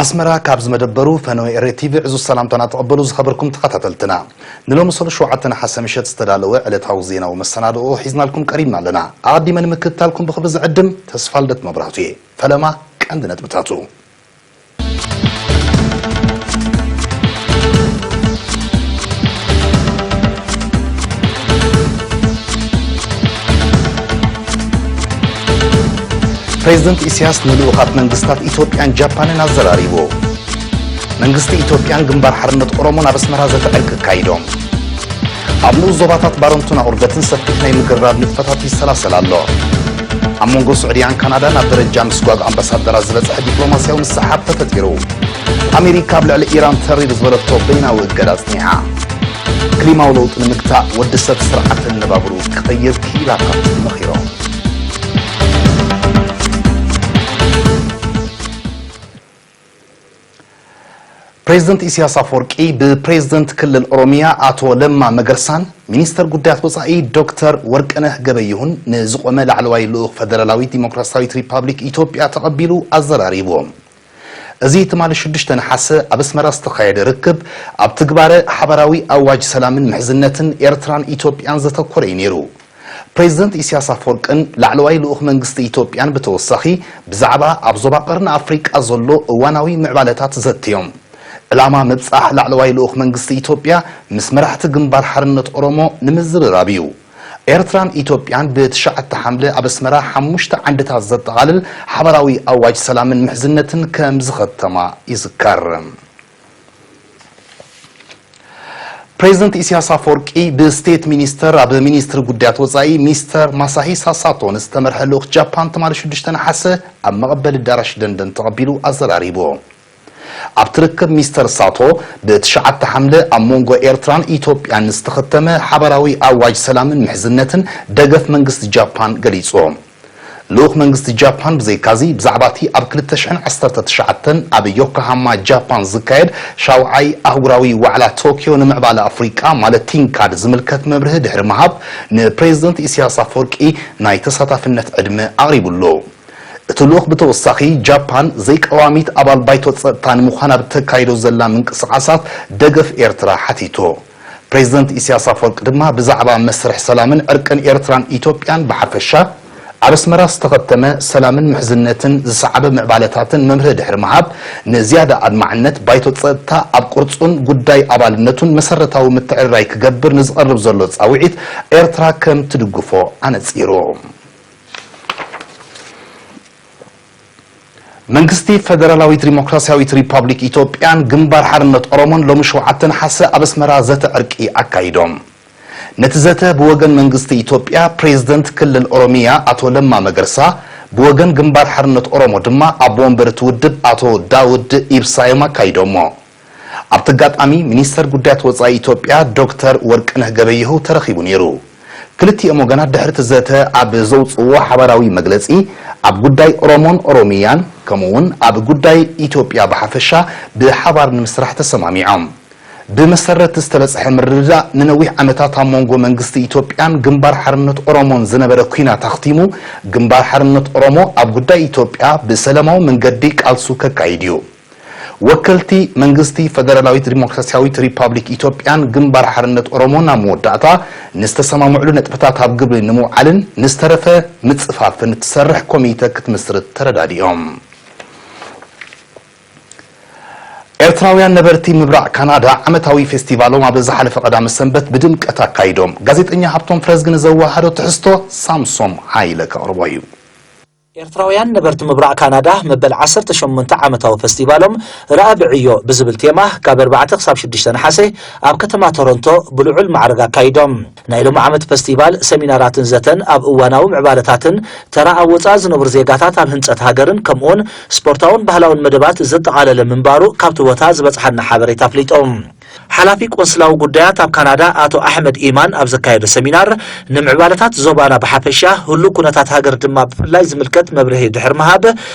ኣስመራ ካብ ዝመደበሩ ፈነወ ኤረ ቲቪ ዕዙዝ ሰላምታና ተቐበሉ ዝኸበርኩም ተኸታተልትና። ንሎሚ ሰሉስ ሸውዓተ ነሓሰ ምሸት ዝተዳለወ ዕለታዊ ዜናዊ መሰናድኦ ሒዝናልኩም ቀሪብና ኣለና። ኣቐዲመ ንምክትታልኩም ብኽብሪ ዝዕድም ተስፋ ልደት መብራህቱ እየ። ፈለማ ቀንዲ ነጥብታቱ። ፕሬዝደንት ኢሳያስ ንልኡኻት መንግስታት ኢትዮጵያን ጃፓንን ኣዘራሪቡ። መንግስቲ ኢትዮጵያን ግንባር ሓርነት ኦሮሞን ኣብ ኣስመራ ዘተ ዕርቂ ኣካይዶም። ኣብ ንኡስ ዞባታት ባረንቱን ኣቑርደትን ሰፊሕ ናይ ምግርራብ ንጥፈታት ይሰላሰል ኣሎ። ኣብ መንጎ ስዑድያን ካናዳን ኣብ ደረጃ ምስጓግ ኣምባሳደራት ዝበጽሐ ዲፕሎማስያዊ ምስሓብ ተፈጢሩ። ኣሜሪካ ኣብ ልዕሊ ኢራን ተሪር ዝበለቶ በይናዊ እገዳ ኣጽኒዓ። ክሊማዊ ለውጢ ንምግታእ ወዲ ሰብ ስርዓት ኣነባብርኡ ክቕይር ክኢላታት መኺሮም። ፕሬዝደንት ኢሳያስ ኣፈወርቂ ብፕሬዝደንት ክልል ኦሮሚያ ኣቶ ለማ መገርሳን ሚኒስተር ጉዳያት ወጻኢ ዶክተር ወርቅነህ ገበየሁን ንዝቖመ ላዕለዋይ ልኡኽ ፈደራላዊት ዲሞክራሲያዊት ሪፓብሊክ ኢትዮጵያ ተቐቢሉ ኣዘራሪብዎም። እዚ ትማሊ ሽዱሽተ ነሓሰ ኣብ ኣስመራ ዝተኻየደ ርክብ፣ ኣብ ትግባረ ሓባራዊ ኣዋጅ ሰላምን ምሕዝነትን ኤርትራን ኢትዮጵያን ዘተኮረ እዩ ነይሩ። ፕሬዝደንት ኢሳያስ ኣፈወርቅን ላዕለዋይ ልኡኽ መንግስቲ ኢትዮጵያን ብተወሳኺ ብዛዕባ ኣብ ዞባ ቀርኒ ኣፍሪቃ ዘሎ እዋናዊ ምዕባለታት ዘትዮም። ዕላማ ምብጻሕ ላዕለዋይ ልኡኽ መንግስቲ ኢትዮጵያ ምስ መራሕቲ ግንባር ሓርነት ኦሮሞ ንምዝርራብ እዩ። ኤርትራን ኢትዮጵያን ብትሽዓተ ሓምለ ኣብ ኣስመራ ሓሙሽተ ዓንድታት ዘጠቓልል ሓባራዊ ኣዋጅ ሰላምን ምሕዝነትን ከም ዝኸተማ ይዝከር። ፕሬዝደንት ኢሳያስ ኣፈወርቂ ብስቴት ሚኒስተር ኣብ ሚኒስትሪ ጉዳያት ወጻኢ ሚስተር ማሳሂሳ ሳቶ ንዝተመርሐ ልኡኽ ጃፓን ትማሊ ሽዱሽተ ነሓሰ ኣብ መቐበሊ ኣዳራሽ ደንደን ተቐቢሉ ኣዘራሪቡ። ኣብቲ ርክብ ሚስተር ሳቶ ብትሽዓተ ሓምለ ኣብ መንጎ ኤርትራን ኢትዮጵያን ዝተኸተመ ሓባራዊ ኣዋጅ ሰላምን ምሕዝነትን ደገፍ መንግስቲ ጃፓን ገሊጹ። ልኡኽ መንግስቲ ጃፓን ብዘይካዚ ብዛዕባ እቲ ኣብ ክልተ ሽሕን ዓሰርተ ትሽዓተን ኣብ ዮኮሃማ ጃፓን ዝካየድ ሻውዓይ ኣህጉራዊ ዋዕላ ቶክዮ ንምዕባለ ኣፍሪቃ ማለት ቲንካድ ዝምልከት መብርሂ ድሕሪ ምሃብ ንፕሬዝደንት ኢሳያስ ኣፈወርቂ ናይ ተሳታፍነት ዕድመ ኣቕሪቡሉ። እቲ ልኡኽ ብተወሳኺ ጃፓን ዘይቀዋሚት ኣባል ባይቶ ጸጥታ ንምዃን ኣብ ተካይዶ ዘላ ምንቅስቓሳት ደገፍ ኤርትራ ሓቲቱ። ፕሬዝደንት ኢሳያስ ኣፈወርቂ ድማ ብዛዕባ መስርሕ ሰላምን ዕርቅን ኤርትራን ኢትዮጵያን ብሓፈሻ ኣብ ኣስመራ ዝተኸተመ ሰላምን ምሕዝነትን ዝሰዓበ ምዕባለታትን መምርሂ ድሕሪ ምሃብ ንዝያዳ ኣድማዕነት ባይቶ ጸጥታ ኣብ ቅርጹን ጉዳይ ኣባልነቱን መሰረታዊ ምትዕርራይ ክገብር ንዝቐርብ ዘሎ ጻውዒት ኤርትራ ከም ትድግፎ ኣነጺሩ። መንግስቲ ፈደራላዊት ዲሞክራሲያዊት ሪፓብሊክ ኢትዮጵያን ግንባር ሓርነት ኦሮሞን ሎሚ ሸውዓተ ነሓሰ ኣብ ኣስመራ ዘተ ዕርቂ ኣካይዶም። ነቲ ዘተ ብወገን መንግስቲ ኢትዮጵያ ፕሬዝደንት ክልል ኦሮሚያ ኣቶ ለማ መገርሳ፣ ብወገን ግንባር ሓርነት ኦሮሞ ድማ ኣቦ ወንበር እቲ ውድብ ኣቶ ዳውድ ኢብሳ እዮም ኣካይዶሞ። ኣብቲ ኣጋጣሚ ሚኒስተር ጉዳያት ወጻኢ ኢትዮጵያ ዶክተር ወርቅነህ ገበየሁ ተረኺቡ ነይሩ። ክልቲኦም ወገናት ድሕሪ እቲ ዘተ ኣብ ዘውጽእዎ ሓባራዊ መግለጺ፣ ኣብ ጉዳይ ኦሮሞን ኦሮሚያን ከምኡ እውን ኣብ ጉዳይ ኢትዮጵያ ብሓፈሻ ብሓባር ንምስራሕ ተሰማሚዖም። ብመሰረት ዝተበጽሐ ምርድዳእ፣ ንነዊሕ ዓመታት ኣብ መንጎ መንግስቲ ኢትዮጵያን ግንባር ሓርነት ኦሮሞን ዝነበረ ኲናት ኣኽቲሙ፣ ግንባር ሓርነት ኦሮሞ ኣብ ጉዳይ ኢትዮጵያ ብሰላማዊ መንገዲ ቃልሱ ከካይድ እዩ። ወከልቲ መንግስቲ ፈደራላዊት ዲሞክራሲያዊት ሪፓብሊክ ኢትዮጵያን ግንባር ሓርነት ኦሮሞን ኣብ መወዳእታ ንዝተሰማምዕሉ ነጥብታት ኣብ ግብሪ ንምውዓልን ንዝተረፈ ምጽፋፍን እትሰርሕ ኮሚተ ክትምስርት ተረዳዲኦም። ኤርትራውያን ነበርቲ ምብራቕ ካናዳ ዓመታዊ ፌስቲቫሎም ኣብ ዝሓለፈ ቀዳመ ሰንበት ብድምቀት ኣካይዶም። ጋዜጠኛ ሃብቶም ፍረዝጊ ንዘወሃዶ ትሕዝቶ ሳምሶም ሃይለ ከቕርቦ እዩ። ኤርትራውያን ነበርቲ ምብራቕ ካናዳ መበል ዓሰርተ ሸሞንተ ዓመታዊ ፈስቲቫሎም ረኣብዕዮ ብዝብል ቴማ ካብ ኣርባዕተ ክሳብ ሽዱሽተ ነሓሰ ኣብ ከተማ ቶሮንቶ ብልዑል ማዕርግ ኣካይዶም። ናይ ሎሚ ዓመት ፈስቲቫል ሰሚናራትን ዘተን ኣብ እዋናዊ ምዕባለታትን ተራ ኣብ ወጻኢ ዝነብሩ ዜጋታት ኣብ ህንጸት ሃገርን ከምኡውን ስፖርታውን ባህላውን መደባት ዘጠቓለለ ምንባሩ ካብቲ ቦታ ዝበጽሓና ሓበሬታ ኣፍሊጡ። ሓላፊ ቆንስላዊ ጉዳያት ኣብ ካናዳ ኣቶ ኣሕመድ ኢማን ኣብ ዘካየዶ ሰሚናር፣ ንምዕባለታት ዞባና ብሓፈሻ፣ ህሉው ኩነታት ሃገር ድማ ብፍላይ ዝምልከት መብርሂ ድሕሪ ምሃብ፣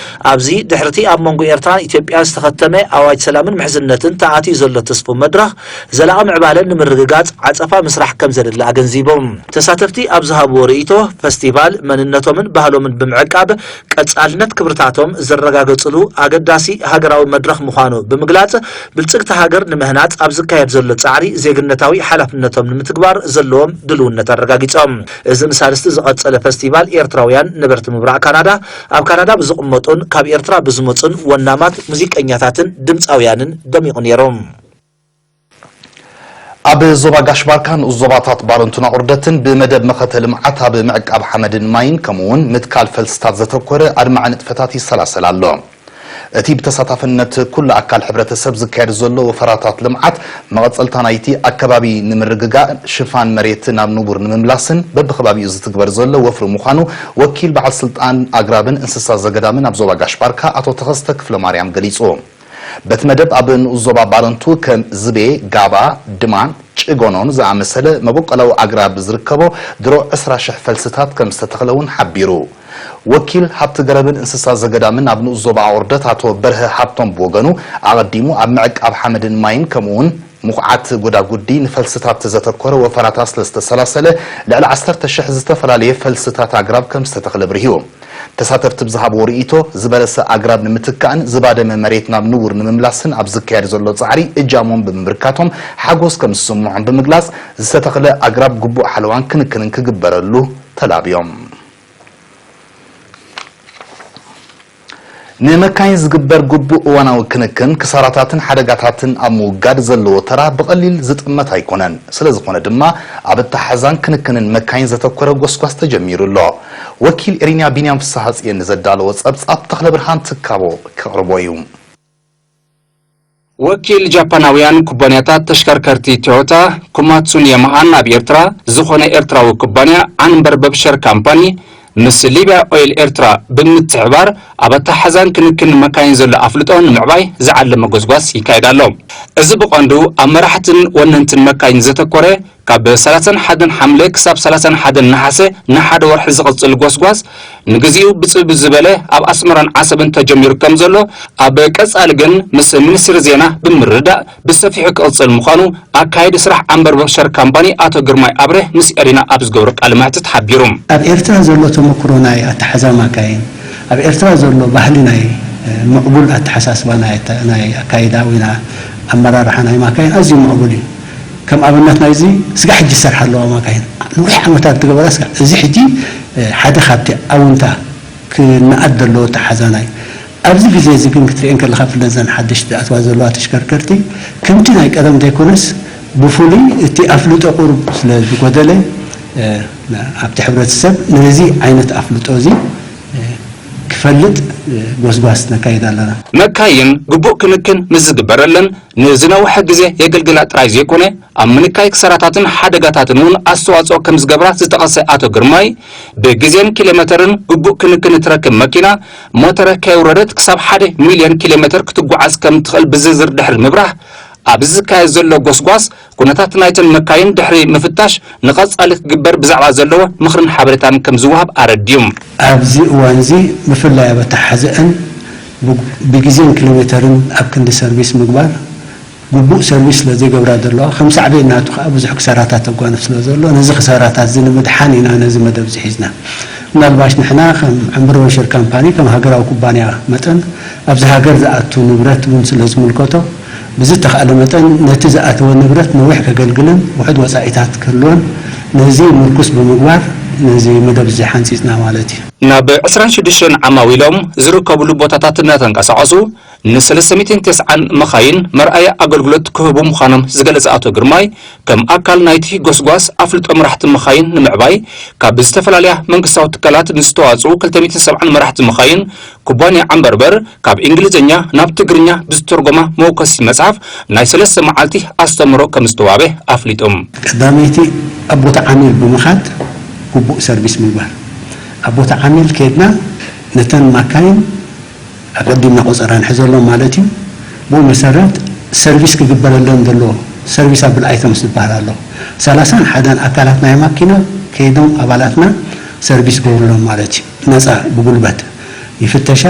ኣብዚ ድሕርቲ ኣብ መንጎ ኤርትራን ኢትዮጵያን ዝተኸተመ ኣዋጅ ሰላምን ምሕዝነትን ተኣትዩ ዘሎ ትስፉው መድረኽ፣ ዘላቒ ምዕባለ ንምርግጋጽ ዓጸፋ ምስራሕ ከም ዘድሊ ኣገንዚቦም። ተሳተፍቲ ኣብ ዝሃብዎ ርእይቶ፣ ፈስቲቫል መንነቶምን ባህሎምን ብምዕቃብ፣ ቀጻልነት ክብርታቶም ዘረጋገጽሉ ኣገዳሲ ሃገራዊ መድረኽ ምዃኑ ብምግላጽ፣ ብልጽግቲ ሃገር ንምህናጽ ኣብ ዝካየድ ዘሎ ጻዕሪ፣ ዜግነታዊ ሓላፍነቶም ንምትግባር ዘለዎም ድልውነት ኣረጋጊጾም። እዚ ንሳልስቲ ዝቐጸለ ፈስቲቫል ኤርትራውያን ነበርቲ ምብራቕ ካናዳ፣ ኣብ ካናዳ ብዝቕመጡን ካብ ኤርትራ ብዝመጹን ወናማት ሙዚቀኛታትን ድምጻውያንን ደሚቑ ነይሩ። ኣብ ዞባ ጋሽ ባርካ ንኡስ ዞባታት ባረንቱን ኣቑርደትን ብመደብ መኸተ ልምዓት ኣብ ምዕቃብ ሓመድን ማይን ከምኡውን ምትካል ፈልስታት ዘተኮረ ኣድማዒ ንጥፈታት ይሰላሰል ኣሎ። እቲ ብተሳታፍነት ኩሉ ኣካል ሕብረተሰብ ዝካየድ ዘሎ ወፈራታት ልምዓት መቐጸልታ ናይቲ ኣከባቢ ንምርግጋእ፣ ሽፋን መሬት ናብ ንቡር ንምምላስን በብኸባቢኡ ዝትግበር ዘሎ ወፍሪ ምዃኑ ወኪል በዓል ስልጣን ኣግራብን እንስሳ ዘገዳምን ኣብ ዞባ ጋሽ ባርካ ኣቶ ተኸስተ ክፍለማርያም ገሊጹ። በቲ መደብ ኣብ ንኡስ ዞባ ባረንቱ ከም ዝቤ፣ ጋባ፣ ድማን፣ ጭጎኖን ዝኣመሰለ መበቆላዊ ኣግራብ ዝርከቦ ድሮ ዕስራ ሽሕ ፈልስታት ከም ዝተተኽለ እውን ሓቢሩ። ወኪል ሃብቲ ገረብን እንስሳ ዘገዳምን ኣብ ንኡስ ዞባ ኣቑርደት ኣቶ በርሀ ሃብቶም ብወገኑ፣ ኣቐዲሙ ኣብ ምዕቃብ ሓመድን ማይን ከምኡውን ምኹዓት ጎዳጉዲ ንፈልስታት ዘተኮረ ወፈራታት ስለ ዝተሰላሰለ፣ ልዕሊ ዓሰርተ ሽሕ ዝተፈላለየ ፈልስታት ኣግራብ ከም ዝተተኽለ ብርሂዎ። ተሳተፍቲ ብዝሃብዎ ርእይቶ፣ ዝበለሰ ኣግራብ ንምትካእን ዝባደመ መሬት ናብ ንቡር ንምምላስን ኣብ ዝካየድ ዘሎ ጻዕሪ እጃሞም ብምብርካቶም ሓጎስ ከም ዝስምዖም ብምግላጽ፣ ዝተተኽለ ኣግራብ ግቡእ ሓለዋን ክንክንን ክግበረሉ ተላብዮም። ንመካይን ዝግበር ግቡእ እዋናዊ ክንክን፣ ክሳራታትን ሓደጋታትን ኣብ ምውጋድ ዘለዎ ተራ ብቐሊል ዝጥመት ኣይኮነን። ስለ ዝኾነ ድማ፣ ኣብ ኣተሓሕዛን ክንክንን መካይን ዘተኮረ ጎስጓስ ተጀሚሩ ኣሎ። ወኪል ኤሪና ቢንያም ፍስሃጽዮን ንዘዳለዎ ጸብጻብ፣ ተኽለ ብርሃን ትካቦ ከቕርቦ እዩ። ወኪል ጃፓናውያን ኩባንያታት ተሽከርከርቲ ቶዮታ፣ ኮማትሱን ያማሃን ኣብ ኤርትራ ዝኾነ ኤርትራዊ ኩባንያ ዓንበርበብ ሸር ካምፓኒ፣ ምስ ሊብያ ኦይል ኤርትራ ብምትሕብባር ኣብ ኣተሓሕዛን ክንክን መካይን ዘሎ ኣፍልጦ ንምዕባይ ዝዓለመ ጎስጓስ ይካየድ ኣሎ። እዚ ብቐንዱ ኣብ መራሕትን ወነንትን መካይን ዘተኮረ፣ ካብ ሰላሳን ሓደን ሓምለ ክሳብ ሰላሳን ሓደን ነሓሰ ንሓደ ወርሒ ዝቕጽል ጎስጓስ፣ ንግዚኡ ብጽብብ ዝበለ ኣብ ኣስመራን ዓሰብን ተጀሚሩ ከም ዘሎ፣ ኣብ ቀጻሊ ግን ምስ ሚኒስትሪ ዜና ብምርድዳእ ብሰፊሑ ክቕጽል ምዃኑ ኣካያዲ ስራሕ ዓንበርበብ ሸር ካምፓኒ ኣቶ ግርማይ ኣብሬ ምስ ኤሪና ኣብ ዝገብሮ ቃለ መሕትት ሓቢሩ። ኣብ ኤርትራ ዘሎ ተመክሮ ናይ ኣተሓዛ ማካይን፣ ኣብ ኤርትራ ዘሎ ባህሊ ናይ፣ እ፣ ምዕቡል ኣተሓሳስባ ናይ ኣተ-፣ ናይ ኣካይዳ ወይ ናይ ኣመራርሓ ናይ ማካይን ኣዝዩ ምዕቡል እዩ። ከም ኣብነት ናይዚ፣ ስጋዕ ሕጂ ዝሰርሓ ኣለዋ ማካይን። ነዊሕ ዓመታት ዝገበራ ስጋዕ። እዚ ሕጂ፣ እ፣ ሓደ ካብቲ ኣውንታ ክነኣድ ዘለዎ ኣተሓዛ ናይ ኣብዚ ግዜ እዚ ግን ክትሪኤን ከለኻ፣ ብፍላይ እዘን ሓደሽቲ ዝኣትዋ ዘለዋ ተሽከርከርቲ፣ ከምቲ ናይ ቀደም ዘይኮነስ፣ ብፍሉይ እቲ ኣፍልጦ ቁሩብ ስለ ዝጎደለ፣ እ፣ ኣብቲ ሕብረተሰብ ነዚ ዓይነት ኣፍልጦ እዚ፣ እ፣ ክፈልጥ፣ እ፣ ጎስጓስ ነካይድ ኣለና። መካይን ግቡእ ክንክን ምስ ዝግበረለን፣ ንዝነውሐ ግዜ የገልግላ ጥራይ ዘይኮነ፣ ኣብ ምንካይ ክሳራታትን ሓደጋታትን እውን ኣስተዋጽኦ ከም ዝገብራ ዝጠቐሰ ኣቶ ግርማይ፣ ብግዜን ኪሎ ሜተርን ግቡእ ክንክን እትረክብ መኪና፣ ሞተረ ከየውረደት ክሳብ ሓደ ሚልዮን ኪሎ ሜተር ክትጓዓዝ ከም ትኽእል ብዝርዝር ድሕሪ ምብራህ፣ ኣብዚ ዝካየድ ዘሎ ጎስጓስ፣ ኩነታት ናይተን መካይን ድሕሪ ምፍታሽ፣ ንቐጻሊ ክግበር ብዛዕባ ዘለዎ ምኽርን ሓበሬታን ከም ዝወሃብ ኣረድዩ። ኣብዚ እዋን እዚ፣ ብፍላይ ኣብ ኣተሓሕዘአን ብ-፣ ብግዜን ኪሎ ሜተርን ኣብ ክንዲ ሰርቪስ ምግባር፣ ግቡእ ሰርቪስ ስለ ዘይገብራ ዘለዋ፣ ከም ሳዕቤን ናቱ ከኣ ብዙሕ ክሳራታት ተጓንፍ ስለ ዘሎ፣ ነዚ ክሳራታት እዚ ንምድሓን ኢና ነዚ መደብ እዚ ሒዝና። ምናልባሽ ንሕና ከም ዕምበርበብ ሸር ካምፓኒ፣ ከም ሃገራዊ ኩባንያ መጠን፣ ኣብዚ ሃገር ዝኣቱ ንብረት እውን ስለ ዝምልከቶ፣ ብዝተኻእለ መጠን ነቲ ዝኣተወ ንብረት ነዊሕ ከገልግልን ውሑድ ወጻኢታት ክህልዎን፣ ነዚ ምርኩስ ብምግባር ነዚ መደብ እዚ ሓንጺጽና ማለት እዩ። ናብ ዕስራን ሽዱሽተን ዓማዊሎም ዝርከብሉ ቦታታት እናተንቀሳቐሱ፣ ንሰለስተ ሚእትን ተስዓን መኻይን መርኣያ ኣገልግሎት ክህቡ ምዃኖም ዝገለጸ ኣቶ ግርማይ፣ ከም ኣካል ናይቲ ጎስጓስ ኣፍልጦ መራሕቲ መኻይን ንምዕባይ፣ ካብ ዝተፈላለያ መንግስታዊ ትካላት ንዝተዋጽኡ ክልተ ሚእትን ሰብዓን መራሕቲ መኻይን፣ ኩባንያ ዓንበርበር ካብ እንግሊዝኛ ናብ ትግርኛ ብዝተርጎማ መወከሲ መጽሓፍ ናይ ሰለስተ መዓልቲ ኣስተምህሮ ከም ዝተዋህበ ኣፍሊጡ። ቀዳመይቲ ኣብ ቦታ ዓሚል ብምኻድ ግቡእ ሰርቪስ ምግባር። ኣብ ቦታ ዓሚል ከይድና ነተን ማካይን ኣቐዲምና ቆጸራ ንሕዘሎም ማለት እዩ። ብኡ መሰረት ሰርቪስ ክግበረለን ዘለዎ ሰርቪስ ኣብል ኣይተምስ ዝበሃል ኣሎ። ሰላሳን ሓደን ኣካላት ናይ ማኪና ከይዶም ኣባላትና ሰርቪስ ገብሩሎም ማለት እዩ። ነፃ ብጉልበት ይፍተሻ።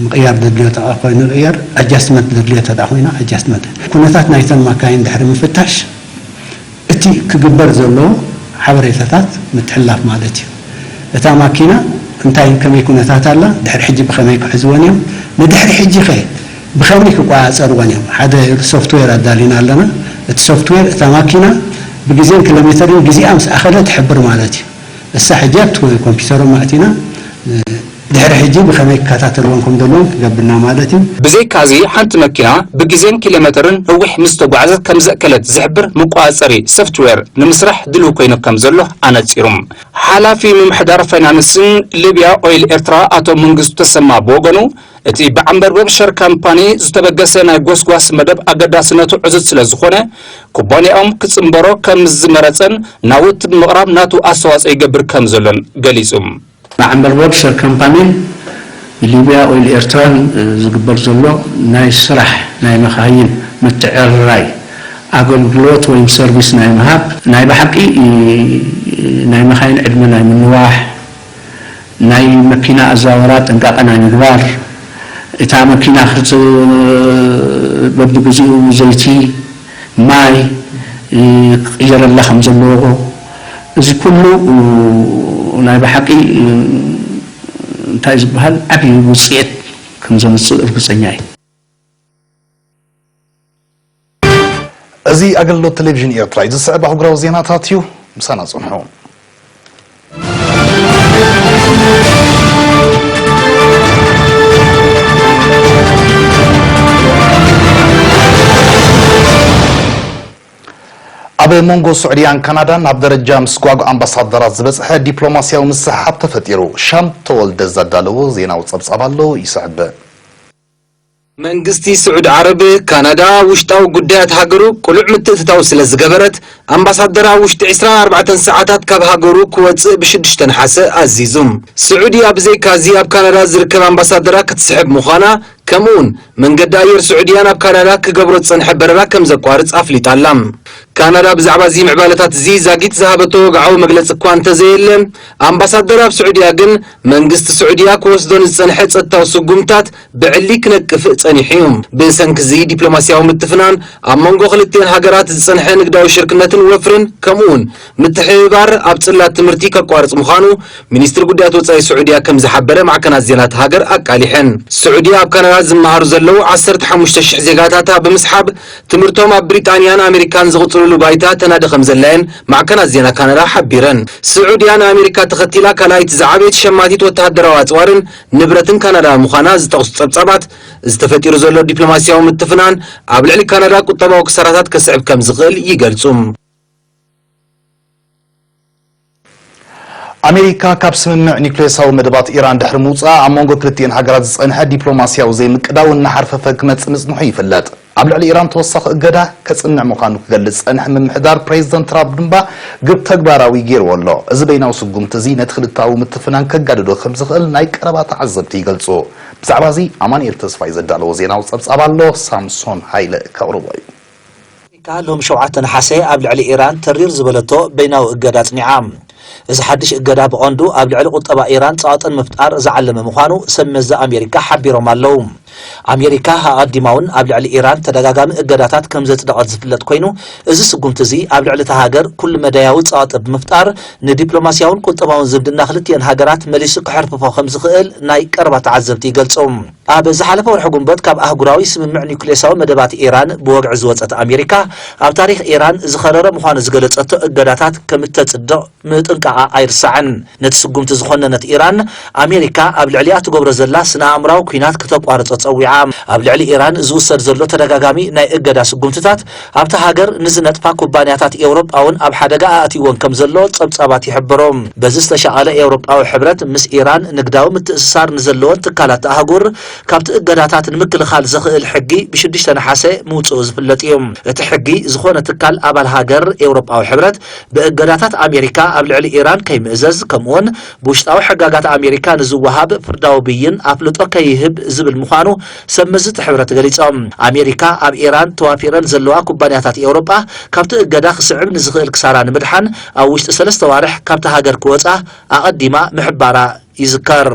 ምቕያር ዘድልዮ ተኣ ኮይኑ ይቕየር፣ ኣጃስትመንት ዘድልዮ ተኣ ኮይና ኣጃስትመንት። ኩነታት ናይተን ማካይን ድሕሪ ምፍታሽ እቲ ክግበር ዘለዎ ሓበሬታታት ምትሕልላፍ ማለት እዩ። እታ ማኪና እንታይ ከመይ ኩነታት ኣላ፣ ድሕሪ ሕጂ ብኸመይ ክሕዝወን እዮም፣ ንድሕሪ ሕጂ ኸ ብኸመይ ክቆፃፀርወን እዮም። ሓደ ሶፍትዌር ኣዳሊና ኣለና። እቲ ሶፍትዌር እታ ማኪና ብግዜን ኪሎ ሜተርን ግዜኣ ምስ ኣኸለ ትሕብር ማለት እዩ። እሳ ሕጂ ኣብቲ ኮምፒውተሮም ኣእቲና ድሕሪ ሕጂ ብኸመይ ክከታተልዎን ከም ዘለዎም ክገብርና ማለት እዩ። ብዘይካዚ ሓንቲ መኪና ብግዜን ኪሎ ሜተርን ነዊሕ ምስ ተጓዕዘት ከም ዘእከለት ዝሕብር መቆፃፀሪ ሶፍትዌር ንምስራሕ ድልው ኮይኑ ከም ዘሎ ኣነፂሩ። ሓላፊ ምምሕዳር ፋይናንስን ሊብያ ኦይል ኤርትራ ኣቶ መንግስቱ ተሰማ ብወገኑ፣ እቲ ብዓንበርበብ ሸር ካምፓኒ ዝተበገሰ ናይ ጎስጓስ መደብ ኣገዳስነቱ ዕዙዝ ስለ ዝኾነ፣ ኩባንያኦም ክጽንበሮ ከም ዝመረጸን ናውቲ ብምቕራብ ናቱ ኣስተዋጽኦ ይገብር ከም ዘሎን ገሊጹ። ንዓንበርበብ ሸር ካምፓኒን ሊብያ ኦይል ኤርትራን ዝግበር ዘሎ ናይ ስራሕ ናይ መኻይን ምትዕርራይ ኣገልግሎት ወይም ሰርቪስ ናይ ምሃብ ናይ ብሓቂ ናይ መኻይን ዕድመ ናይ ምንዋሕ ናይ መኪና ኣዛወራ ጥንቃቐ ናይ ምግባር፣ እታ መኪና ክት-፣ በብግዚኡ ዘይቲ፣ ማይ፣ እ፣ ክቕየረላ ከም ዘለዎ፣ እዚ ኩሉ፣ እ፣ ናይ ብሓቂ፣ እ፣ እንታይ ዝበሃል ዓብዪ ውፅኤት ከም ዘምፅእ እርግፀኛ እየ። እዚ ኣገልግሎት ቴሌቪዥን ኤርትራ እዩ። ዝስዕብ ኣህጉራዊ ዜናታት እዩ። ምሳና ጽንሑ። ኣብ መንጎ ስዑድያን ካናዳን ናብ ደረጃ ምስጓግ ኣምባሳደራት ዝበጽሐ ዲፕሎማስያዊ ምስሕሓብ ተፈጢሩ። ሻም ተወልደ ዘዳለዎ ዜናዊ ጸብጻብ ኣሎ፣ ይስዕብ። መንግስቲ ስዑድ ዓረብ፣ ካናዳ ውሽጣዊ ጉዳያት ሃገሩ ቅሉዕ ምትእትታው ስለ ዝገበረት፣ ኣምባሳደራ ውሽጢ ዕስራን ኣርባዕተን ሰዓታት ካብ ሃገሩ ክወጽእ ብሽዱሽተ ነሓሰ ኣዚዙ። ስዑድያ ብዘይካዚ ኣብ ካናዳ ዝርከብ ኣምባሳደራ ክትስሕብ ምዃና፣ ከምኡውን መንገዲ ኣየር ስዑድያ ናብ ካናዳ ክገብሮ ዝጸንሐ በረራ ከም ዘቋርጽ ኣፍሊጣ ኣላ። ካናዳ ብዛዕባ እዚ ምዕባለታት እዚ ዛጊት ዝሃበቶ ወግዓዊ መግለጺ እኳ እንተዘየለ፣ ኣምባሳደር ኣብ ስዑድያ ግን መንግስቲ ስዑድያ ክወስዶ ንዝጸንሐ ጸጥታዊ ስጉምታት ብዕሊ ክነቅፍ ጸኒሑ እዩ። ብሰንኪ እዚ ዲፕሎማስያዊ ምትፍናን ኣብ መንጎ ክልቲአን ሃገራት ዝጸንሐ ንግዳዊ ሽርክነትን ወፍርን ከምኡውን ምትሕብባር ኣብ ጽላት ትምህርቲ ከቋርጽ ምዃኑ ሚኒስትሪ ጉዳያት ወጻኢ ስዑድያ ከም ዝሓበረ ማዕከናት ዜና እታ ሃገር ኣቃሊሐን። ስዑድያ ኣብ ካናዳ ዝመሃሩ ዘለዉ ዓሰርተ ሓሙሽተ ሽሕ ዜጋታታ ብምስሓብ ትምህርቶም ኣብ ብሪጣንያን ኣሜሪካን ዝቕጽልሉ ባይታ ተናዲ ከም ዘላየን ማዕከናት ዜና ካናዳ ሓቢረን። ስዑድያ ንኣሜሪካ ተኸቲላ ካልኣይቲ ዝዓበየት ሸማቲት ወተሃደራዊ ኣጽዋርን ንብረትን ካናዳ ምዃና ዝጠቕሱ ጸብጻባት፣ እዚ ተፈጢሩ ዘሎ ዲፕሎማስያዊ ምትፍናን ኣብ ልዕሊ ካናዳ ቁጠባዊ ክሳራታት ከስዕብ ከም ዝኽእል ይገልጹ። ኣሜሪካ ካብ ስምምዕ ኒውክሌሳዊ መደባት ኢራን ድሕሪ ምውጻኣ፣ ኣብ መንጎ ክልቲኤን ሃገራት ዝጸንሐ ዲፕሎማስያዊ ዘይምቅዳው እናሓርፈፈ ክመጽእ ምጽንሑ ይፍለጥ። ኣብ ልዕሊ ኢራን ተወሳኺ እገዳ ከጽንዕ ምዃኑ ክገልጽ ዝጸንሐ ምምሕዳር ፕሬዚደንት ትራምፕ ድማ ግብ ተግባራዊ ገይርዎ ኣሎ። እዚ በይናዊ ስጉምቲ እዚ ነቲ ክልተኣዊ ምትፍናን ከጋድዶ ከም ዝኽእል ናይ ቀረባ ተዓዘብቲ ይገልጹ። ብዛዕባ እዚ ኣማኑኤል ተስፋይ ዘዳለዎ ዜናዊ ጸብጻብ ኣሎ፣ ሳምሶን ሃይለ ከቕርቦ እዩ። ኣሜሪካ ሎም ሸውዓተ ነሓሰ ኣብ ልዕሊ ኢራን ተሪር ዝበለቶ በይናዊ እገዳ ኣጽኒዓ። እዚ ሓድሽ እገዳ ብቐንዱ ኣብ ልዕሊ ቁጠባ ኢራን ጸቕጥን ምፍጣር ዝዓለመ ምዃኑ ሰብ መዚ ኣሜሪካ ሓቢሮም ኣለዉ። ኣሜሪካ ኣቐዲማ እውን ኣብ ልዕሊ ኢራን ተደጋጋሚ እገዳታት ከም ዘጽደቐት ዝፍለጥ ኮይኑ፣ እዚ ስጉምቲ እዚ ኣብ ልዕሊ እታ ሃገር ኩሉ መዳያዊ ጸቕጢ ብምፍጣር ንዲፕሎማስያውን ቁጠባውን ዝምድና ክልቲኤን ሃገራት መሊሱ ክሕርፍፎ ከም ዝኽእል ናይ ቀረባ ተዓዘብቲ ይገልጹ። ኣብ ዝሓለፈ ወርሒ ጉንበት ካብ ኣህጉራዊ ስምምዕ ኒውክሌሳዊ መደባት ኢራን ብወግዒ ዝወጸት ኣሜሪካ፣ ኣብ ታሪኽ ኢራን ዝኸረረ ምዃኑ ዝገለጸቶ እገዳታት ከም እተጽድቕ ምጥንቃቓ ኣይርሳዕን። ነቲ ስጉምቲ ዝኾነነት ኢራን፣ ኣሜሪካ ኣብ ልዕሊኣ ትገብሮ ዘላ ስነ ኣእምራዊ ኲናት ክተቋርጾ ጸዊዓ። ኣብ ልዕሊ ኢራን ዝውሰድ ዘሎ ተደጋጋሚ ናይ እገዳ ስጉምትታት፣ ኣብታ ሃገር ንዝነጥፋ ኩባንያታት ኤውሮጳ እውን ኣብ ሓደጋ ኣእትይወን ከም ዘሎ ጸብጻባት ይሕብሩ። በዚ ዝተሻቐለ ኤውሮጳዊ ሕብረት ምስ ኢራን ንግዳዊ ምትእስሳር ንዘለወን ትካላት ኣህጉር ካብቲ እገዳታት ንምክልኻል ዘኽእል ሕጊ ብሽዱሽተ ነሓሰ ምውጽኡ ዝፍለጥ እዩ። እቲ ሕጊ ዝኾነ ትካል ኣባል ሃገር ኤውሮጳዊ ሕብረት ብእገዳታት ኣሜሪካ ኣብ ልዕሊ ኢራን ከይምእዘዝ ከምኡውን ብውሽጣዊ ሕጋጋት ኣሜሪካ ንዝወሃብ ፍርዳዊ ብይን ኣፍልጦ ከይህብ ዝብል ምዃኑ ሰብ መዚ እቲ ሕብረት ገሊጾም። ኣሜሪካ ኣብ ኢራን ተዋፊረን ዘለዋ ኩባንያታት ኤውሮጳ ካብቲ እገዳ ክስዕብ ንዝኽእል ክሳራ ንምድሓን ኣብ ውሽጢ ሰለስተ ዋርሕ ካብቲ ሃገር ክወጻ ኣቐዲማ ምሕባራ ይዝከር።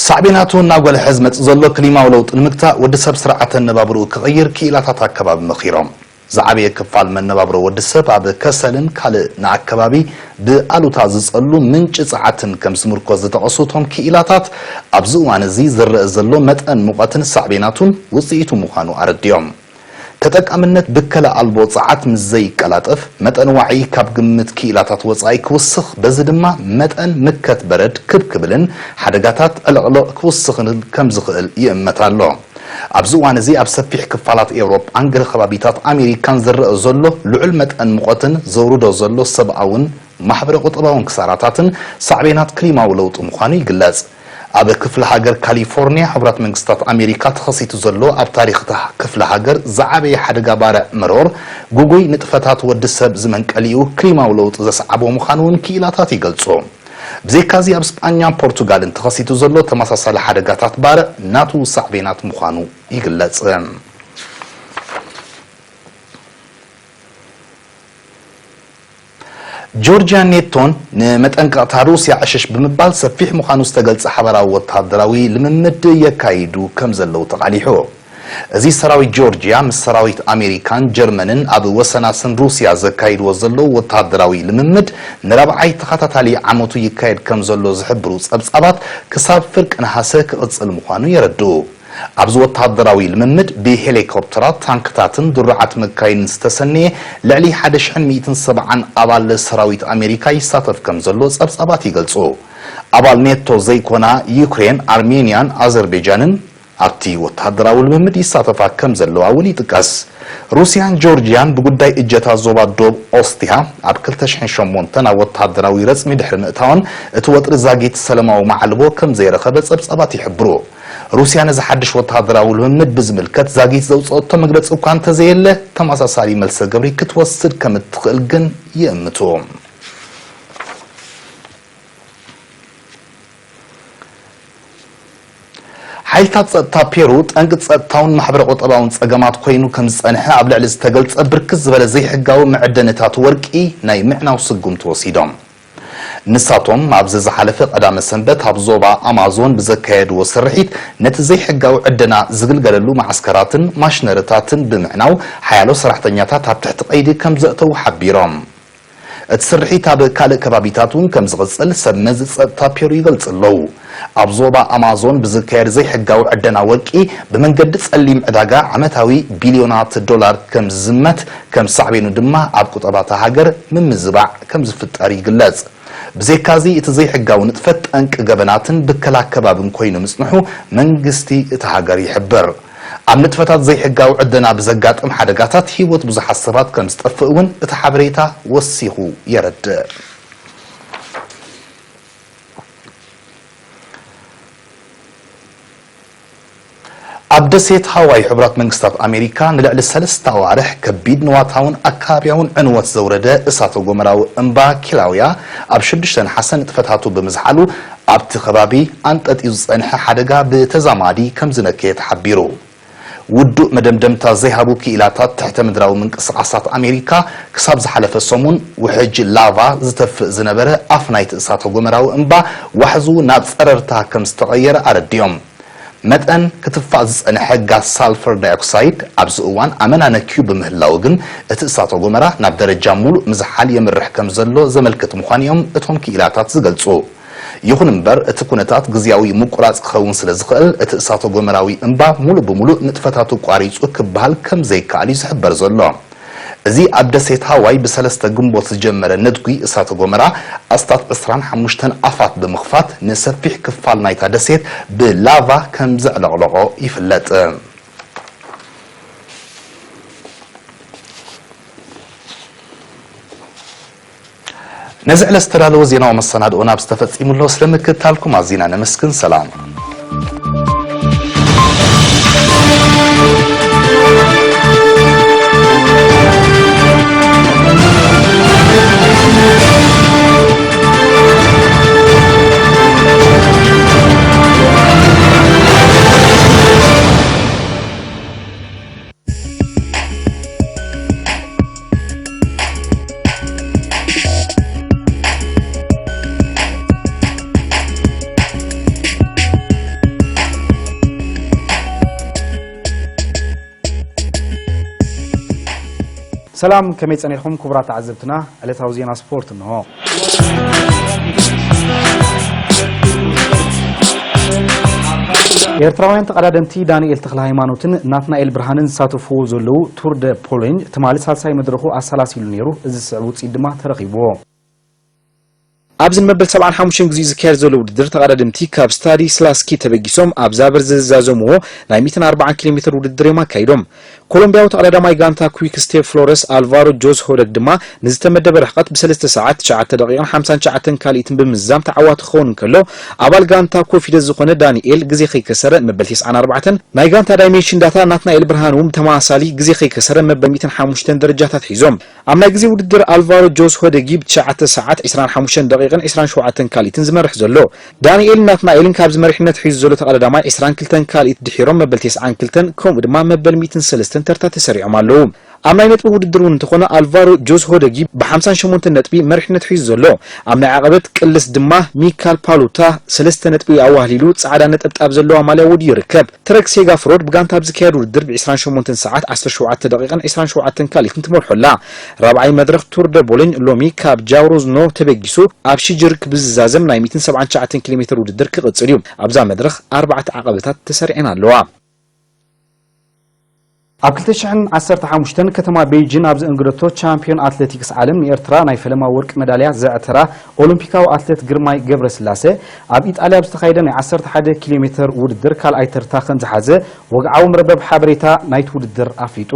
ሳዕቤናቱ እናጎልሐ ዝመጽእ ዘሎ ክሊማዊ ለውጢ ንምግታእ ወዲ ሰብ ስርዓተ ኣነባብርኡ ክቕይር ክኢላታት ኣከባቢ መኺሮም። ዝዓበየ ክፋል መነባብሮ ወዲ ሰብ ኣብ ከሰልን ካልእ ንኣከባቢ ብኣሉታ ዝጸሉ ምንጪ ጸዓትን ከም ዝምርኮዝ ዝጠቐሱ እቶም ክኢላታት፣ ኣብዚ እዋን እዚ ዝረአ ዘሎ መጠን ሙቐትን ሳዕቤናቱን ውጽኢቱ ምዃኑ ኣረዲኦም። ተጠቃምነት ብከላ ኣልቦ ጸዓት ምስ ዘይቀላጠፍ፣ መጠን ዋዒ ካብ ግምት ክኢላታት ወጻኢ ክውስኽ፣ በዚ ድማ መጠን ምከት በረድ ክብ ክብልን ሓደጋታት ዕልቕልቕ ክውስኽን ከም ዝኽእል ይእመት ኣሎ። ኣብዚ እዋን እዚ ኣብ ሰፊሕ ክፋላት ኤውሮጳን ገለ ከባቢታት ኣሜሪካን ዝረአ ዘሎ ልዑል መጠን ሙቐትን ዘውርዶ ዘሎ ሰብኣውን ማሕበረ ቁጠባውን ክሳራታትን ሳዕቤናት ክሊማዊ ለውጢ ምዃኑ ይግለጽ። ኣብ ክፍለ ሃገር ካሊፎርኒያ ሕቡራት መንግስታት ኣሜሪካ ተኸሲቱ ዘሎ ኣብ ታሪኽ እታ ክፍለ ሃገር ዝዓበየ ሓደጋ ባርዕ መሮር፣ ጉጉይ ንጥፈታት ወዲ ሰብ ዝመንቀሊኡ ክሊማዊ ለውጢ ዘስዓቦ ምዃኑ እውን ክኢላታት ይገልጹ። ብዘይካዚ ኣብ ስጳኛን ፖርቱጋልን ተኸሲቱ ዘሎ ተመሳሳሊ ሓደጋታት ባርዕ ናቱ ሳዕቤናት ምዃኑ ይግለጽ። ጆርጅያን ኔቶን ንመጠንቀቕታ ሩስያ ዕሽሽ ብምባል ሰፊሕ ምዃኑ ዝተገልጸ ሓበራዊ ወተሃደራዊ ልምምድ የካይዱ ከም ዘለዉ ተቓሊሑ። እዚ ሰራዊት ጆርጅያ ምስ ሰራዊት ኣሜሪካን ጀርመንን ኣብ ወሰናስን ሩስያ ዘካይድዎ ዘለዉ ወተሃደራዊ ልምምድ ንራብዓይ ተኸታታሊ ዓመቱ ይካየድ ከም ዘሎ ዝሕብሩ ጸብጻባት ክሳብ ፍርቂ ነሃሰ ክቕጽል ምዃኑ የረድኡ። ኣብዚ ወተሃደራዊ ልምምድ ብሄሊኮፕተራት፣ ታንክታትን ድሩዓት መካይንን ዝተሰነየ ልዕሊ ሓደ ሽሕን ሚእትን ሰብዓን ኣባል ሰራዊት ኣሜሪካ ይሳተፍ ከም ዘሎ ጸብጻባት ይገልጹ። ኣባል ኔቶ ዘይኮና ዩክሬን፣ ኣርሜንያን ኣዘርቤጃንን ኣብቲ ወተሃደራዊ ልምምድ ይሳተፋ ከም ዘለዋ እውን ይጥቀስ። ሩስያን ጆርጅያን ብጉዳይ እጀታ ዞባ ዶብ ኦስቲያ ኣብ ክልተ ሽሕን ሸሞንተን ኣብ ወተሃደራዊ ረጽሚ ድሕሪ ምእታወን፣ እቲ ወጥሪ ዛጊት ሰላማዊ መዓልቦ ከም ዘይረኸበ ጸብጻባት ይሕብሩ። ሩስያ ነዚ ሓድሽ ወተሃደራዊ ልምምድ ብዝምልከት ዛጊት ዘውጽአቶ መግለጺ እኳ እንተዘየለ፣ ተመሳሳሊ መልሰ ግብሪ ክትወስድ ከም እትኽእል ግን ይእምቱ። ሓይልታት ጸጥታ ፔሩ ጠንቂ ጸጥታውን ማሕበረ ቁጠባውን ጸገማት ኮይኑ ከም ዝጸንሐ ኣብ ልዕሊ ዝተገልጸ ብርክት ዝበለ ዘይሕጋዊ መዐደኒታት ወርቂ ናይ ምዕናው ስጉምቲ ወሲዶም። ንሳቶም ኣብዚ ዝሓለፈ ቀዳመ ሰንበት ኣብ ዞባ ኣማዞን ብዘካየድዎ ስርሒት ነቲ ዘይሕጋዊ ዕደና ዝግልገለሉ መዓስከራትን ማሽነሪታትን ብምዕናው ሓያሎ ሰራሕተኛታት ኣብ ትሕቲ ቀይዲ ከም ዘእተዉ ሓቢሮም። እቲ ስርሒት ኣብ ካልእ ከባቢታት እውን ከም ዝቕጽል ሰብ መዚ ጸጥታ ፔሩ ይገልጹ ኣለዉ። ኣብ ዞባ ኣማዞን ብዝካየድ ዘይሕጋዊ ዕደና ወርቂ ብመንገዲ ጸሊም ዕዳጋ ዓመታዊ ቢልዮናት ዶላር ከም ዝዝመት፣ ከም ሳዕቤኑ ድማ ኣብ ቁጠባ እታ ሃገር ምምዝባዕ ከም ዝፍጠር ይግለጽ። ብዘይካዚ እቲ ዘይሕጋዊ ንጥፈት ጠንቂ ገበናትን ብከላ ከባብን ኮይኑ ምጽንሑ መንግስቲ እታ ሃገር ይሕብር። ኣብ ንጥፈታት ዘይሕጋዊ ዕደና ብዘጋጥም ሓደጋታት ህይወት ብዙሓት ሰባት ከም ዝጠፍእ እውን እቲ ሓበሬታ ወሲኹ የረድእ። ኣብ ደሴት ሃዋይ ሕቡራት መንግስታት ኣሜሪካ ንልዕሊ ሰለስተ ኣዋርሕ ከቢድ ንዋታውን ኣካባቢያውን ዕንወት ዘውረደ እሳተ ጎመራዊ እምባ ኪላውያ ኣብ ሽዱሽተ ነሓሰ ንጥፈታቱ ብምዝሓሉ ኣብቲ ከባቢ ኣንጠጥዩ ዝጸንሐ ሓደጋ ብተዛማዲ ከም ዝነከየ ተሓቢሩ። ውዱእ መደምደምታ ዘይሃቡ ክኢላታት ትሕተ ምድራዊ ምንቅስቓሳት ኣሜሪካ ክሳብ ዝሓለፈ ሰሙን ውሕጅ ላቫ ዝተፍእ ዝነበረ ኣፍ ናይቲ እሳተ ጎመራዊ እምባ ዋሕዙ ናብ ጸረርታ ከም ዝተቐየረ ኣረዲኦም። መጠን ክትፋእ ዝጸንሐ ጋዝ ሳልፈር ዳይኦክሳይድ ኣብዚ እዋን ኣመና ነክዩ ብምህላው ግን፣ እቲ እሳተ ጎመራ ናብ ደረጃ ሙሉእ ምዝሓል የምርሕ ከም ዘሎ ዘመልክት ምዃኑ እዮም እቶም ክኢላታት ዝገልጹ። ይኹን እምበር፣ እቲ ኩነታት ግዝያዊ ምቁራጽ ክኸውን ስለ ዝኽእል፣ እቲ እሳተ ጎመራዊ እምባ ሙሉእ ብሙሉእ ንጥፈታቱ ቋሪጹ ክበሃል ከም ዘይከኣል እዩ ዝሕበር ዘሎ። እዚ ኣብ ደሴት ሃዋይ ብሰለስተ ግንቦት ዝጀመረ ነድጉ እሳተ ጎመራ ኣስታት ዕስራን ሓሙሽተን ኣፋት ብምኽፋት ንሰፊሕ ክፋል ናይታ ደሴት ብላቫ ከም ዘዕለቕለቖ ይፍለጥ። ነዚ ዕለት ዝተዳለወ ዜናዊ መሰናድኦና ኣብ ዝተፈጺሙ ኣሎ። ስለ ምክትታልኩም ኣዚና ነመስግን። ሰላም። ሰላም፣ ከመይ ጸኒሕኩም ክቡራት ተዓዘብትና? ዕለታዊ ዜና ስፖርት እንሆ። ኤርትራውያን ተቐዳደምቲ ዳንኤል ተኽለ ሃይማኖትን ናትናኤል ብርሃንን ዝሳተፍዎ ዘለዉ ቱር ደ ፖሎኝ ትማሊ ሳልሳይ መድረኹ ኣሰላሲሉ ነይሩ። እዚ ዝስዕብ ውጽኢት ድማ ተረኺብዎ። ኣብዚ ንመበል ሰብዓን ሓሙሽተን ግዜኡ ዝካየድ ዘሎ ውድድር ተቐዳደምቲ ካብ ስታዲ ስላስኪ ተበጊሶም ኣብ ዛበር ዝዛዘምዎ ናይ ሚእትን ኣርባዓን ኪሎ ሜትር ውድድር እዮም ኣካይዶም። ኮሎምቢያዊ ተቐዳዳማይ ጋንታ ኩዊክ ስቴፕ ፍሎረስ ኣልቫሮ ጆዝ ሆደግ ድማ ንዝተመደበ ርሕቀት ብሰለስተ ሰዓት ትሽዓተ ደቂቕን ሓምሳን ትሽዓተን ካልኢትን ብምዝዛም ተዓዋቲ ክኸውን እንከሎ፣ ኣባል ጋንታ ኮፊደስ ዝኾነ ዳንኤል ግዜ ከይከሰረ መበል ተስዓን ኣርባዕተን፣ ናይ ጋንታ ዳይሜንሽን ዳታ ናትናኤል ብርሃን እውን ብተመሳሳሊ ግዜ ከይከሰረ መበል ሚእትን ሓሙሽተን ደረጃታት ሒዞም። ኣብ ናይ ግዜ ውድድር ኣልቫሮ ጆስ ሆደጊ ብትሽዓተ ሰዓት ዕስራን ሓሙሽተን ደቂቕን ዕስራን ሸውዓተን ካልኢትን ዝመርሕ ዘሎ። ዳንኤልን ናትናኤልን ካብዚ መሪሕነት ሒዙ ዘሎ ተቐዳዳማይ ዕስራን ክልተን ካልኢት ድሒሮም መበል ተስዓን ክልተን ከምኡ ድማ መበል ሚእትን ሰለስተን ተርታ ተሰሪዖም ኣለዉ። ኣብ ናይ ነጥቢ ውድድር እውን እንተኾነ ኣልቫሮ ጆስ ሆደጊ ብሓምሳን ሸሞንተን ነጥቢ መሪሕነት ሒዙ ዘሎ። ኣብ ናይ ዓቐበት ቅልስ ድማ ሚካል ፓሉታ ሰለስተ ነጥቢ ኣዋህሊሉ ጻዕዳ ነጠብጣብ ዘለዋ ማልያ ውድዩ ይርከብ። ትረክ ሴጋ ፍሮድ ብጋንታ ኣብ ዝካየድ ውድድር ብ ዕስራን ሸሞንተን ሰዓት ዓሰርተ ሸውዓተ ደቂቕን ዕስራን ሸውዓተን ካልኢትን ትመርሖ ኣላ። ራብዓይ መድረኽ ቱር ደ ቦሎኝ ሎሚ ካብ ጃውሮዝኖ ተበጊሱ ኣብ ሽጅርክ ብዝዛዘም ናይ ሚእትን ሰብዓን ትሽዓተን ኪሎ ሜትር ውድድር ክቕጽል እዩ። ኣብዛ መድረኽ ኣርባዕተ ዓቐበታት ተሰሪዐን ኣለዋ። ኣብ ክልተ ሽሕን ዓሰርተ ሓሙሽተን ከተማ ቤይጂን ኣብ ዘእንግደቶ ቻምፒዮን ኣትሌቲክስ ዓለም ንኤርትራ ናይ ፈለማ ወርቂ መዳልያ ዘዕተራ ኦሎምፒካዊ ኣትሌት ግርማይ ገብረስላሴ ኣብ ኢጣልያ ኣብ ዝተኻየደ ናይ ዓሰርተ ሓደ ኪሎ ሜትር ውድድር ካልኣይ ተርታ ከም ዝሓዘ ወግዓዊ መርበብ ሓበሬታ ናይቲ ውድድር ኣፍሊጡ።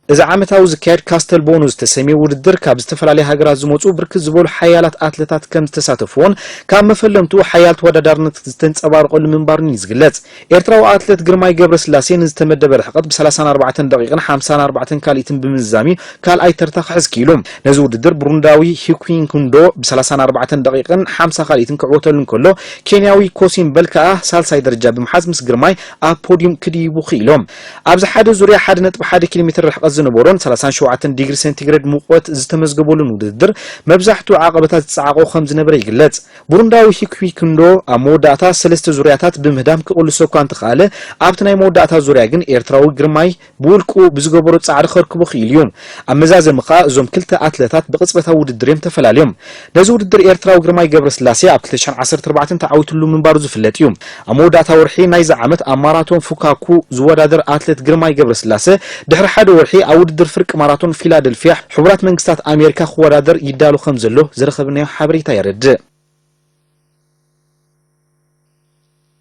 እዚ ዓመታዊ ዝካየድ ካስተል ቦኖ ዝተሰምየ ውድድር ካብ ዝተፈላለያ ሃገራት ዝመጹ ብርክት ዝበሉ ሓያላት ኣትሌታት ከም ዝተሳተፍዎን ካብ መፈለምቱ ሓያል ተወዳዳርነት ዝተንጸባረቐሉ ምንባሩን እዩ ዝግለጽ። ኤርትራዊ ኣትሌት ግርማይ ገብረስላሴ ንዝተመደበ ርሕቀት ብ ሰላሳን ኣርባዕተን ደቂቕን ሓምሳን ኣርባዕተን ካልኢትን ብምዝዛም እዩ ካልኣይ ተርታ ክሕዝ ክኢሉ። ነዚ ውድድር ብሩንዳዊ ሂኩንዶ ብ ሰላሳን ኣርባዕተን ደቂቕን ሓምሳ ካልኢትን ክዕወተሉ እንከሎ፣ ኬንያዊ ኮሲን በል ከኣ ሳልሳይ ደረጃ ብምሓዝ ምስ ግርማይ ኣብ ፖዲዩም ክድይቡ ክኢሎም። ኣብዚ ሓደ ዙርያ ሓደ ነጥቢ ሓደ ኪሎ ሜትር ርሕቀት ዝነበሮን ሰላሳን ሸውዓተን ዲግሪ ሴንቲግሬድ ሙቐት ዝተመዝገበሉን ውድድር፣ መብዛሕትኡ ዓቐበታት ዝጸዓቖ ከም ዝነበረ ይግለጽ። ቡሩንዳዊ ሂኩንዶ ኣብ መወዳእታ ሰለስተ ዙርያታት ብምህዳም ክቕልሶ እኳ እንተኸኣለ፣ ኣብቲ ናይ መወዳእታ ዙርያ ግን ኤርትራዊ ግርማይ ብውልቁ ብዝገበሮ ጻዕሪ ከርክቦ ክኢሉ እዩ። ኣብ መዛዘሚ ከኣ እዞም ክልተ ኣትለታት ብቕጽበታዊ ውድድር እዮም ተፈላልዮም። ነዚ ውድድር ኤርትራዊ ግርማይ ገብረስላሴ ኣብ ክልተ ሽሕን ዓሰርተ ኣርባዕተን ተዓዊትሉ ምንባሩ ዝፍለጥ እዩ። ኣብ መወዳእታ ወርሒ ናይዚ ዓመት ኣብ ማራቶን ፉካኩ ዝወዳደር ኣትሌት ግርማይ ገብረስላሴ ድሕሪ ሓደ ወርሒ ኣብ ውድድር ፍርቂ ማራቶን ፊላደልፊያ ሕቡራት መንግስታት ኣሜሪካ ክወዳደር ይዳሎ ከም ዘሎ ዝረኸብናዮ ሓበሬታ የረድእ።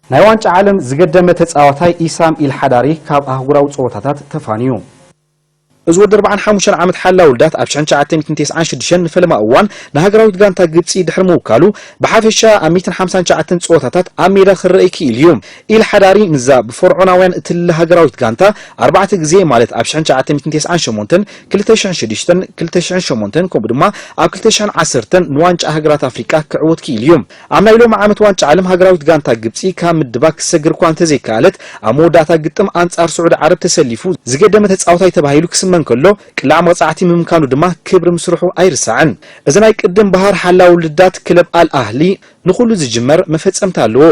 ናይ ዋንጫ ዓለም ዝገደመ ተጻዋታይ ኢሳም ኢል ሓዳሪ ካብ ኣህጉራዊ ጸወታታት ተፋንዩ። እዚ ወዲ ኣርባዓን ሓሙሽተን ዓመት ሓላ ውልዳት ኣብ ሽሕን ትሽዓተ ሚእትን ተስዓን ሽዱሽተን ንፈለማ እዋን ንሃገራዊት ጋንታ ግብጺ ድሕሪ ምውካሉ፣ ብሓፈሻ ኣብ ሚእትን ሓምሳን ትሽዓተን ጸወታታት ኣብ ሜዳ ክረኣይ ክኢሉ እዩ። ኢል ሓዳሪ ንዛ ብፈርዖናውያን እትልለ ሃገራዊት ጋንታ ኣርባዕተ ግዜ፣ ማለት ኣብ ሽሕን ትሽዓተ ሚእትን ተስዓን ሸሞንተን፣ ክልተ ሽሕን ሽዱሽተን፣ ክልተ ሽሕን ሸሞንተን፣ ከምኡ ድማ ኣብ ክልተ ሽሕን ዓሰርተን ንዋንጫ ሃገራት ኣፍሪቃ ክዕወት ክኢሉ እዩ። ኣብ ናይ ሎሚ ዓመት ዋንጫ ዓለም ሃገራዊት ጋንታ ግብጺ ካብ ምድባ ክትሰግር እኳ እንተዘይከኣለት፣ ኣብ መወዳእታ ግጥም ኣንጻር ስዑዲ ዓረብ ተሰሊፉ ዝገደመ ተጻዋታይ ተባሂሉ ክስመ እንከሎ፣ ቅላዕ መቕጻዕቲ ምምካኑ ድማ ክብሪ ምስርሑ ኣይርሳዕን። እዚ ናይ ቅድም ባህር ሓላው ልዳት ክለብ ኣል ኣህሊ ንኹሉ ዝጅመር መፈጸምታ ኣለዎ።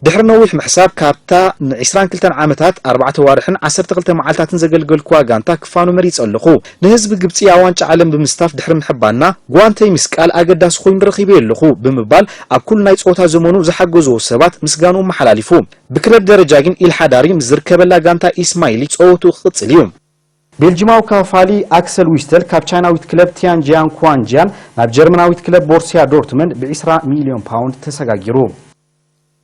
ድሕሪ ነዊሕ ምሕሳብ ካብታ ንዕስራን ክልተን ዓመታት ኣርባዕተ ዋርሕን ዓሰርተ ክልተ መዓልታትን ዘገልገልኩዋ ጋንታ ክፋኑ መሪጸ ኣለኹ። ንህዝቢ ግብጺ ኣብ ዋንጫ ዓለም ብምስታፍ ድሕሪ ምሕባና ጓንተይ ምስቃል ኣገዳሲ ኮይኑ ረኺበዮ ኣለኹ ብምባል ኣብ ኩሉ ናይ ጸወታ ዘመኑ ዝሓገዝዎ ሰባት ምስጋንኡ ኣመሓላሊፉ። ብክለብ ደረጃ ግን ኢል ሓዳሪ ምስ ዝርከበላ ጋንታ ኢስማይሊ ጸወትኡ ክቕጽል እዩ። ቤልጂማዊ ካፋሊ ኣክሰል ዊስተል ካብ ቻይናዊት ክለብ ቲያንጂያን ኳንጂያን ናብ ጀርመናዊት ክለብ ቦርሲያ ዶርትመንድ ብ ዕስራ ሚልዮን ፓውንድ ተሰጋጊሩ።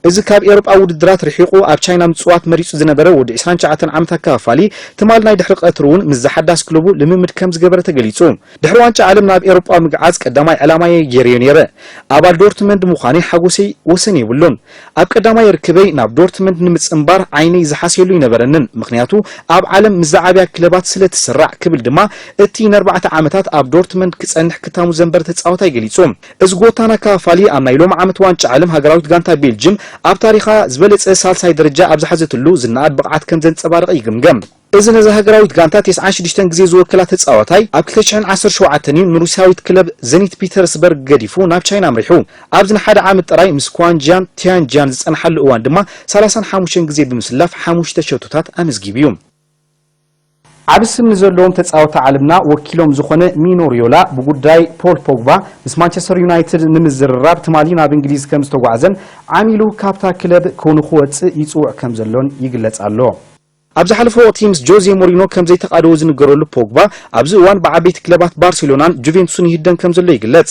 እዚ ካብ ኤውሮጳ ውድድራት ርሒቑ ኣብ ቻይና ምጽዋት መሪጹ ዝነበረ ወዲ ዕስራን ትሽዓተን ዓመት ኣካፋሊ፣ ትማል ናይ ድሕሪ ቀትሪ እውን ምስዛ ሓዳስ ክለቡ ልምምድ ከም ዝገበረ ተገሊጹ። ድሕሪ ዋንጫ ዓለም ናብ ኤውሮጳ ምግዓዝ ቀዳማይ ዕላማየ ገይረዮ ነይረ። ኣባል ዶርትመንድ ምዃነይ ሓጎሰይ ወሰን የብሉን። ኣብ ቀዳማይ ርክበይ ናብ ዶርትመንድ ንምጽንባር ዓይነይ ዝሓስየሉ ኣይነበረንን፣ ምኽንያቱ ኣብ ዓለም ምስ ዝዓብያ ክለባት ስለ ትስራዕ ክብል ድማ እቲ ንኣርባዕተ ዓመታት ኣብ ዶርትመንድ ክጸንሕ ክታሙ ዘንበረ ተጻዋታይ ገሊጹ። እዚ ጎታና ካፋሊ ኣብ ናይ ሎሚ ዓመት ዋንጫ ዓለም ሃገራዊት ጋንታ ቤልጅም ኣብ ታሪኻ ዝበለጸ ሳልሳይ ደረጃ ኣብ ዝሓዘትሉ ዝነኣድ ብቕዓት ከም ዘንጸባረቐ ይግምገም። እዚ ነዛ ሃገራዊት ጋንታ ተስዓን ሽዱሽተን ግዜ ዝወከላ ተጻዋታይ ኣብ ክልተ ሽሕን ዓሰርተ ሸውዓተን እዩ ንሩስያዊት ክለብ ዘኒት ፒተርስበርግ ገዲፉ ናብ ቻይና ኣምሪሑ። ኣብዚ ንሓደ ዓመት ጥራይ ምስ ኳንጂያን ቲያንጂያን ዝጸንሓሉ እዋን ድማ ሰላሳን ሓሙሽተን ግዜ ብምስላፍ ሓሙሽተ ሸቶታት ኣመዝጊቡ እዩ። ዓቢ ስም ንዘለዎም ተጻወቲ ዓለምና ወኪሎም ዝኾነ ሚኖ ሪዮላ ብጉዳይ ፖል ፖግባ ምስ ማንቸስተር ዩናይትድ ንምዝርራብ ትማሊ ናብ እንግሊዝ ከም ዝተጓዕዘን ዓሚሉ ካብታ ክለብ ክውኑ ክወጽእ ይጽውዕ ከም ዘሎን ይግለጽ ኣሎ። ኣብ ዝሓለፈ ወቕቲ ምስ ጆዜ ሞሪኖ ከም ዘይተቓደወ ዝንገረሉ ፖግባ፣ ኣብዚ እዋን ብዓበይቲ ክለባት ባርሴሎናን ጁቬንቱስን ይህደን ከም ዘሎ ይግለጽ።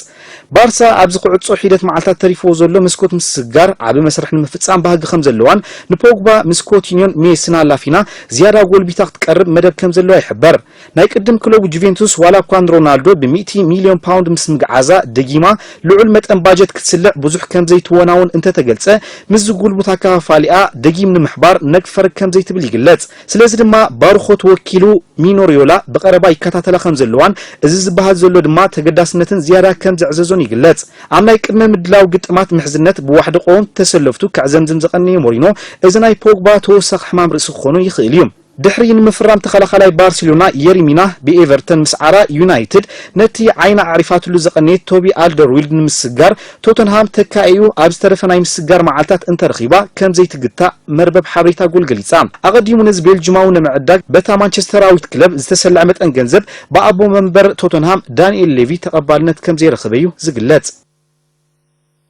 ባርሳ ኣብዚ ክዕጾ ሒደት መዓልታት ተሪፍዎ ዘሎ መስኮት ምስግጋር ዓቢ መስርሕ ንምፍጻም ባህጊ ከም ዘለዋን ንፖግባ ምስ ኮቲኒዮን ሜስን ኣላፊና ዝያዳ ጎልቢታ ክትቀርብ መደብ ከም ዘለዋ ይሕበር። ናይ ቅድም ክለቡ ጁቬንቱስ ዋላ እኳ ንሮናልዶ ብ ሚእቲ ሚልዮን ፓውንድ ምስ ምግዓዛ ደጊማ ልዑል መጠን ባጀት ክትስልዕ ብዙሕ ከም ዘይትወናውን እንተተገልጸ፣ ምስዚ ጉልቡት ኣከፋፋሊኣ ደጊም ንምሕባር ነግፈር ከም ዘይትብል ይግለጽ። ስለዚ ድማ ባርኾ ተወኪሉ ሚኖ ሪዮላ ብቐረባ ይከታተላ ከም ዘለዋን እዚ ዝበሃል ዘሎ ድማ ተገዳስነትን ዝያዳ ከም ዘዕዘዞን ይግለጽ። ኣብ ናይ ቅድመ ምድላው ግጥማት ምሕዝነት ብዋሕዲ ቀወምቲ ተሰለፍቱ ከዕዘምዝም ዝቐነየ ሞሪኖ፣ እዚ ናይ ፖግባ ተወሳኺ ሕማም ርእሲ ክኾኖ ይኽእል እዩ። ድሕሪ ንምፍራም ተኸላኻላይ ባርሴሎና የሪሚና ብኤቨርተን ምስዓራ፣ ዩናይትድ ነቲ ዓይና ኣዕሪፋትሉ ዝቐነየት ቶቢ ኣልደርዊልድ ንምስጋር ቶተንሃም ተካኢኡ ኣብ ዝተረፈ ናይ ምስጋር መዓልታት እንተረኺባ ከም ዘይትግታእ መርበብ ሓበሬታ ጎል ገሊጻ። ኣቐዲሙ ነዚ ቤልጅማዊ ንምዕዳግ በታ ማንቸስተራዊት ክለብ ዝተሰልዐ መጠን ገንዘብ ብኣቦ መንበር ቶተንሃም ዳንኤል ሌቪ ተቐባልነት ከም ዘይረኸበ እዩ ዝግለጽ።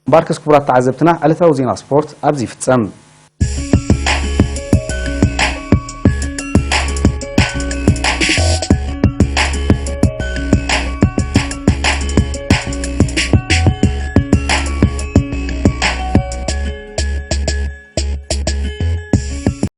እምበኣርከስ ክቡራት ተዓዘብትና፣ ዕለታዊ ዜና ስፖርት ኣብዚ ይፍጸም።